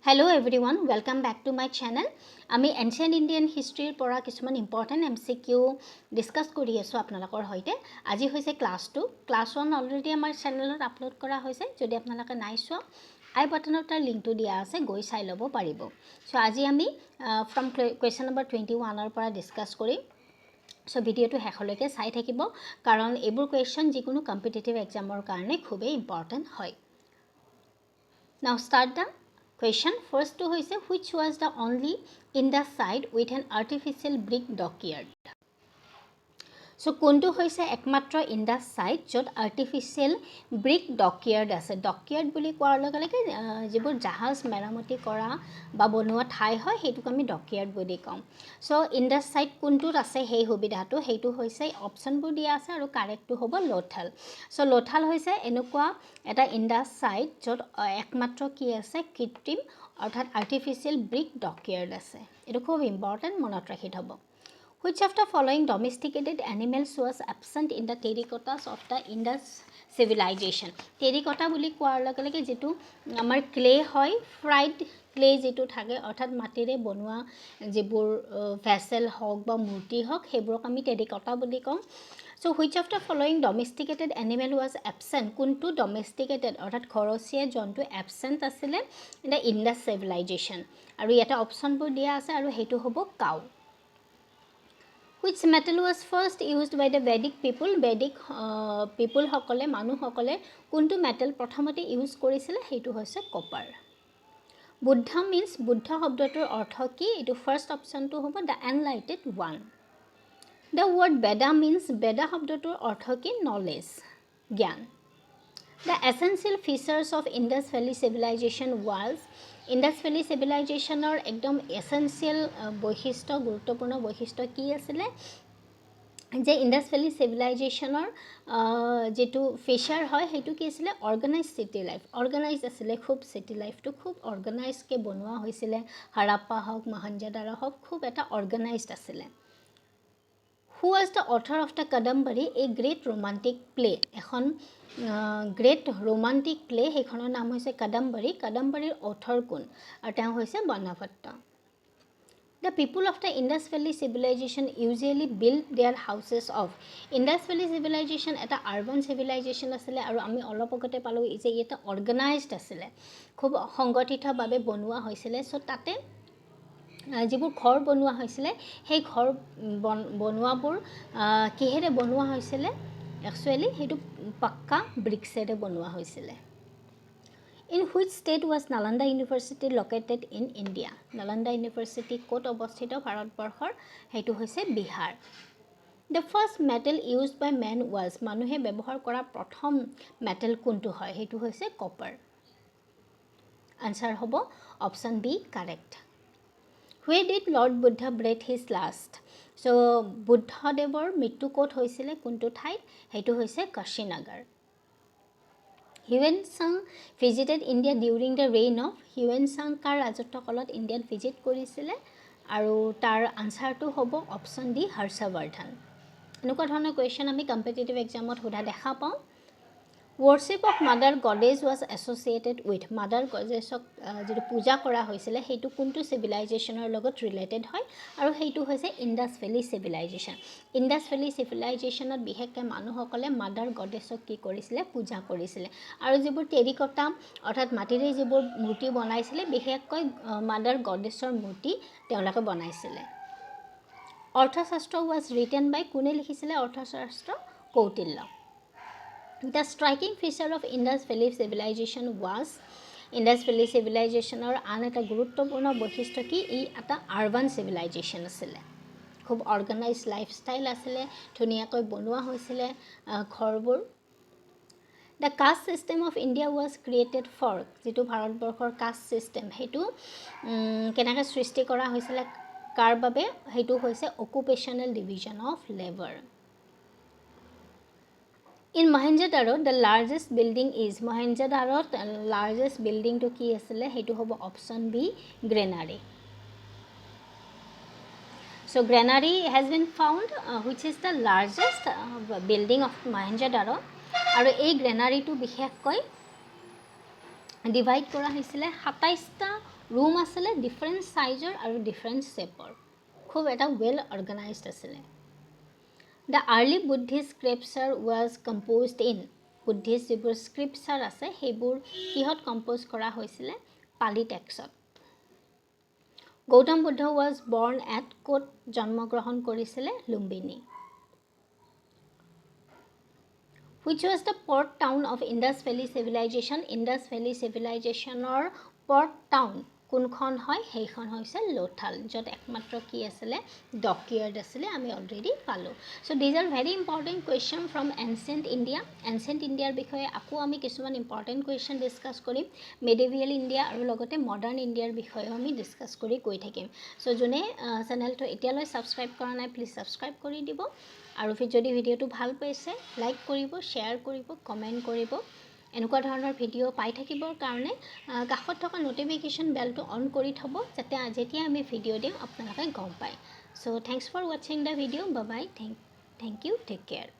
Hello everyone, welcome back to my channel. আমি ancient Indian হিষ্ট্ৰীৰ পৰা কিছুমান ইম্পৰ্টেণ্ট এমচিকিউ ডিছকাছ কৰি আছোঁ আপোনালোকৰ সৈতে। আজি হৈছে ক্লাছ 2। ক্লাছ 1 অলৰেডি আমাৰ চেনেলত আপলোড কৰা হৈছে। যদি আপোনালোকে নাই চোৱা, আই বাটনত তাৰ লিংকটো দিয়া আছে, গৈ চাই ল'ব পাৰিব। চ' আজি আমি ফ্ৰম কুৱেশ্যন নম্বৰ 21ৰ পৰা ডিছকাছ কৰিম। চ' ভিডিঅ'টো শেষলৈকে চাই থাকিব, কাৰণ এইবোৰ কুৱেশ্যন যিকোনো কম্পিটিটিভ এক্সামৰ কাৰণে খুবেই ইম্পৰ্টেণ্ট হয়। Now start the question. ফাৰ্ষ্টটো হৈছে, which was the only Indus site with an artificial brick dockyard? So কোনটো হৈছে একমাত্ৰ ইণ্ডাছ ছাইট য'ত আৰ্টিফিচিয়েল ব্ৰিক ডকয়াৰ্ড আছে? ডকয়াৰ্ড বুলি কোৱাৰ লগে লগে যিবোৰ জাহাজ মেৰামতি কৰা বা বনোৱা ঠাই হয়, সেইটোক আমি ডকয়াৰ্ড বুলি কওঁ। চ' ইণ্ডাছ ছাইট কোনটোত আছে সেই সুবিধাটো? সেইটো হৈছে, অপশ্যনবোৰ দিয়া আছে আৰু কাৰেক্টটো হ'ব লোথাল। চ' লোথাল হৈছে এনেকুৱা এটা ইণ্ডাছ ছাইট য'ত একমাত্ৰ কি আছে? কৃত্ৰিম অৰ্থাৎ আৰ্টিফিচিয়েল ব্ৰিক ডকয়াৰ্ড আছে। এইটো খুব ইম্পৰ্টেণ্ট, মনত ৰাখি থ'ব। Which of the following domesticated animals was absent in the terracottas of the Indus civilization? Terracotta বুলি কোৱাৰ লগে লগে যিটো আমাৰ ক্লে হয়, ফ্ৰাইড ক্লে যিটো থাকে, অৰ্থাৎ মাটিৰে বনোৱা যিবোৰ ভেচেল হওক বা মূৰ্তি হওক, সেইবোৰক আমি টেৰিকটা বুলি কওঁ। So which of the following domesticated animal was absent? কোনটো ডমেষ্টিকেটেড অৰ্থাৎ ঘৰচীয়া জন্তু এবচেণ্ট আছিলে ইন the Indus civilisation? আৰু ইয়াতে অপশ্যনবোৰ দিয়া আছে আৰু সেইটো হ'ব cow. Which metal was first used by the Vedic people? Vedic পিপুলসকলে, মানুহসকলে কোনটো মেটেল প্ৰথমতে ইউজ কৰিছিলে? সেইটো হৈছে কপাৰ। বুদ্ধ মিনছ, বুদ্ধ শব্দটোৰ অৰ্থ কি? এইটো ফাৰ্ষ্ট অপশ্যনটো হ'ব, the enlightened one. The word Veda means, Veda শব্দটোৰ অৰ্থ কি? নলেজ, জ্ঞান। The essential features of Indus Valley Civilization was, Indus valley চিভিলাইজেশ্যনৰ একদম এচেঞ্চিয়েল বৈশিষ্ট্য, গুৰুত্বপূৰ্ণ বৈশিষ্ট্য কি আছিলে যে ইণ্ডাছ ভেলী চিভিলাইজেশ্যনৰ যিটো ফিচাৰ হয়, সেইটো কি আছিলে? Organise city life. অৰ্গেনাইজ আছিলে খুব, চিটি লাইফটো খুব অৰ্গেনাইজকৈ বনোৱা হৈছিলে। হাৰাপ্পা হওক, মহেঞ্জোদাৰো হওক, খুব এটা অৰ্গেনাইজড আছিলে। Who was the author of the Kadambari, a great romantic play? এখন গ্ৰেট ৰোমান্টিক প্লে, সেইখনৰ নাম হৈছে কাদম্বৰী। কাদম্বৰীৰ অথৰ কোন? আৰু তেওঁ হৈছে Banabhatta. The people of the Indus Valley Civilization usually build their houses of, Indus valley civilisation এটা আৰ্বান চিভিলাইজেশ্যন আছিলে আৰু আমি অলপ আগতে পালোঁ যে ই এটা অৰ্গেনাইজড আছিলে, খুব সংগঠিতভাৱে বনোৱা হৈছিলে। চ' তাতে যিবোৰ ঘৰ বনোৱা হৈছিলে, সেই ঘৰ বনোৱাবোৰ কিহেৰে বনোৱা হৈছিলে? একচুৱেলি সেইটো পাক্কা ব্ৰিক্সেৰে বনোৱা হৈছিলে। In which state was Nalanda University located in India? Nalanda university ক'ত অৱস্থিত ভাৰতবৰ্ষৰ? সেইটো হৈছে Bihar. The first metal used by man was, মানুহে ব্যৱহাৰ কৰা প্ৰথম মেটেল কোনটো হয়? সেইটো হৈছে কপাৰ। আনচাৰ হ'ব option B correct. Where did Lord Buddha breathe his last? So বুদ্ধদেৱৰ মৃত্যু ক'ত হৈছিলে, কোনটো ঠাইত? সেইটো হৈছে কাশীনগৰ। Hiuen Tsang visited India during the reign of, Hiuen Tsang কাৰ ৰাজত্বকালত ইণ্ডিয়াত ভিজিট কৰিছিলে? আৰু তাৰ আনচাৰটো হ'ব অপশ্যন ডি, হৰ্ষবৰ্ধন। এনেকুৱা ধৰণৰ কুৱেশ্যন আমি কম্পিটিটিভ এক্সামত সোধা দেখা পাওঁ। Worship of mother goddess was associated with, mother গডেজক যিটো পূজা কৰা হৈছিলে, সেইটো কোনটো চিভিলাইজেশ্যনৰ লগত ৰিলেটেড হয়? আৰু সেইটো হৈছে Indus valley civilisation. Indus valley চিভিলাইজেশ্যনত বিশেষকৈ মানুহসকলে মাদাৰ গডেজক কি কৰিছিলে? পূজা কৰিছিলে। আৰু যিবোৰ টেৰিকটা অৰ্থাৎ মাটিৰে যিবোৰ মূৰ্তি বনাইছিলে, বিশেষকৈ মাদাৰ গডেজৰ মূৰ্তি তেওঁলোকে বনাইছিলে। Arthashastra was written by, কোনে লিখিছিলে অৰ্থশাস্ত্ৰ? Kautilya. The striking feature of Indus Valley Civilization was, Indus valley চিভিলাইজেশ্যনৰ আন এটা গুৰুত্বপূৰ্ণ বৈশিষ্ট্য কি? ই এটা আৰ্বান চিভিলাইজেশ্যন আছিলে। খুব অৰ্গেনাইজ লাইফষ্টাইল আছিলে, ধুনীয়াকৈ বনোৱা হৈছিলে ঘৰবোৰ। The caste system of India was created for, যিটো ভাৰতবৰ্ষৰ কাষ্ট ছিষ্টেম, সেইটো কেনেকৈ সৃষ্টি কৰা হৈছিলে, কাৰ বাবে? সেইটো হৈছে occupational division of labour. In Mohenjodaro the largest building is, মহেঞ্জোদাৰোত largest বিল্ডিংটো কি আছিলে? সেইটো হ'ব option B, granary. So granary has been found, which is the largest building of Mohenjodaro. আৰু এই গ্ৰেনাৰীটো বিশেষকৈ ডিভাইড কৰা হৈছিলে 27টা ৰুম আছিলে, ডিফাৰেণ্ট চাইজৰ আৰু ডিফাৰেণ্ট শ্বেপৰ, খুব এটা ৱেল অৰ্গেনাইজড আছিলে। The early Buddhist scripture was composed in, Buddhist যিবোৰ স্ক্ৰিপচাৰ আছে সেইবোৰ কিহত কম্প'জ কৰা হৈছিলে? পালি টেক্সত। Gautam Buddha was born at, ক'ত জন্মগ্ৰহণ কৰিছিলে? Lumbini. Which was the port town of Indus Valley Civilization? Indus Valley চিভিলাইজেশ্যনৰ port town কোনখন হয়? সেইখন হৈছে লোথাল, য'ত একমাত্ৰ কি আছিলে? ডকয়াৰ্ড আছিলে, আমি অলৰেডি পালোঁ। So these are very important question from ancient India. Ancient ইণ্ডিয়াৰ বিষয়ে আকৌ আমি কিছুমান ইম্পৰ্টেণ্ট কুৱেশ্যন ডিছকাছ কৰিম। মেডিভিয়েল ইণ্ডিয়া আৰু লগতে মডাৰ্ণ ইণ্ডিয়াৰ বিষয়েও আমি ডিছকাছ কৰি গৈ থাকিম। চ' যোনে চেনেলটো এতিয়ালৈ ছাবস্ক্ৰাইব কৰা নাই, প্লিজ ছাবস্ক্ৰাইব কৰি দিব, আৰু যদি ভিডিঅ'টো ভাল পাইছে লাইক কৰিব, শ্বেয়াৰ কৰিব, কমেণ্ট কৰিব। এনেকুৱা ধৰণৰ ভিডিঅ' পাই থাকিবৰ কাৰণে কাষত থকা ন'টিফিকেশ্যন বেলটো অন কৰি থ'ব, যাতে যেতিয়া আমি ভিডিঅ' দিওঁ আপোনালোকে গম পায়। So thanks for watching the video'. Bye, thank you, take care.